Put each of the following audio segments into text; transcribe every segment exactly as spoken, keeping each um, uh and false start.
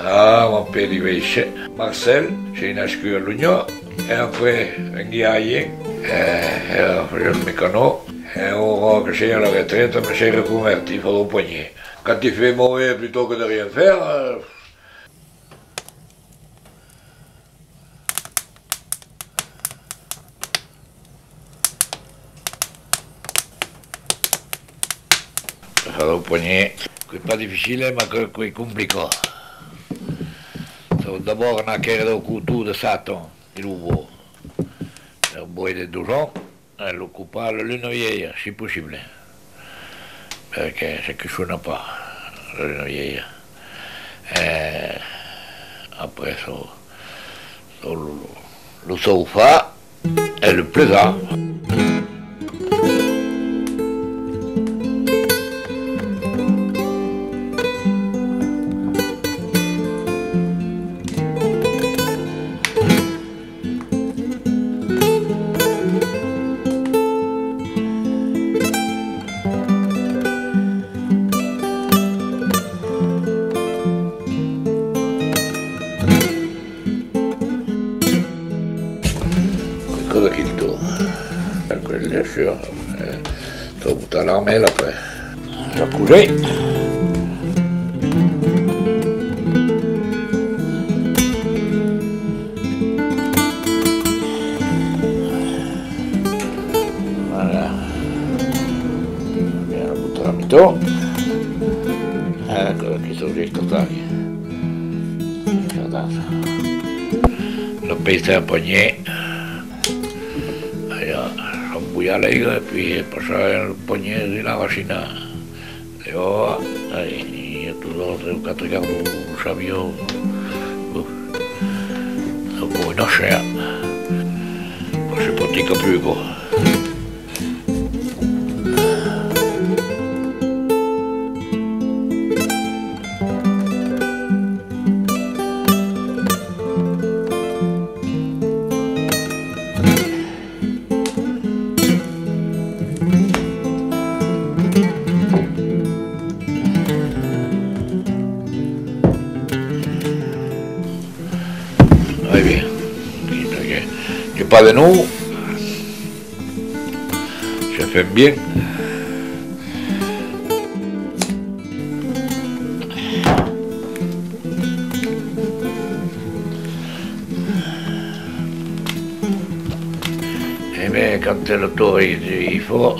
Ah, mon pèri veish. Marcel, sei nascut a Lunhòc, e après venguí a Agen, e, e fasiá lo mecanòt, e aura que sei a la retreta, me sei reconvertit, far dau panier. Quand il fait mauvais, plutôt que de rien faire, euh, Far dau panier, qu'es pas dificile, mas que, qu'es complicat. Soi d'abòrd anar quèrre dau coton de Satan, de lo bòsc, per boire de dos ans, e lo copar la luna vielha, si possible. Perque se cussona pas, la luna vielha. E après, çò, çò, lo, lo saufar e lo plesar. Quauque de quinto. Aquel, bien sûr, eh, tot botar a l'armèla, après. Jacuzzi. Voilà. Bien, lo botar a mitan. Aquò aquí, çò que es tot aquí. La peça a panier. Allà, s'embolhar l'aiga e puèi passar el panier dins la racina. E ò, ai, i a tot l'òrdre, quatre quarts d'ora, sabiá. Uf. Aquò, una chèra. Pas se pratica plus, aquò. Ai bien, quita que, que pas de nou. Se fèm bien. E ben, quand lo torn i, i fa,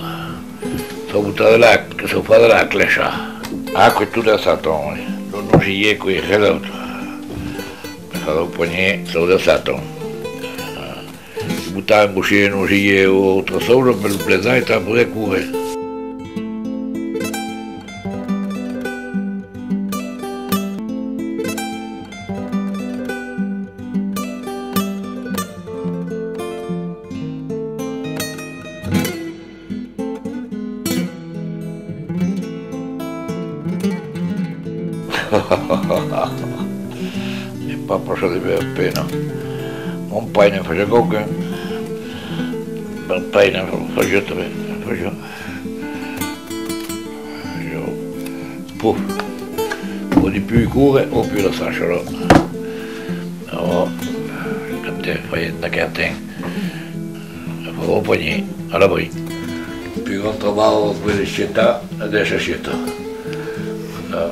çò botar de la, çò far de la clècha. Aquò es tot de Satan, eh. Lo nosilhet, qu'es res d'autre. Per far dau panier, çò de Satan. Ah. Botar un bocin de nosilhet o autra chausa per lo plesar e tà poder córrer. Es pas passat de pena. Mon paire ne'n fasiá quauqu'un. Mon paire ne'n fasiá tanben, ne'n fasiá. Ieu, puf, pòdi pus córrer o pus la sacha, là. Ò, quand te fai d'aquel temps, far dau panier, a l'abri. Pus grand trabalh, après de sietar, de se sietar. Ah.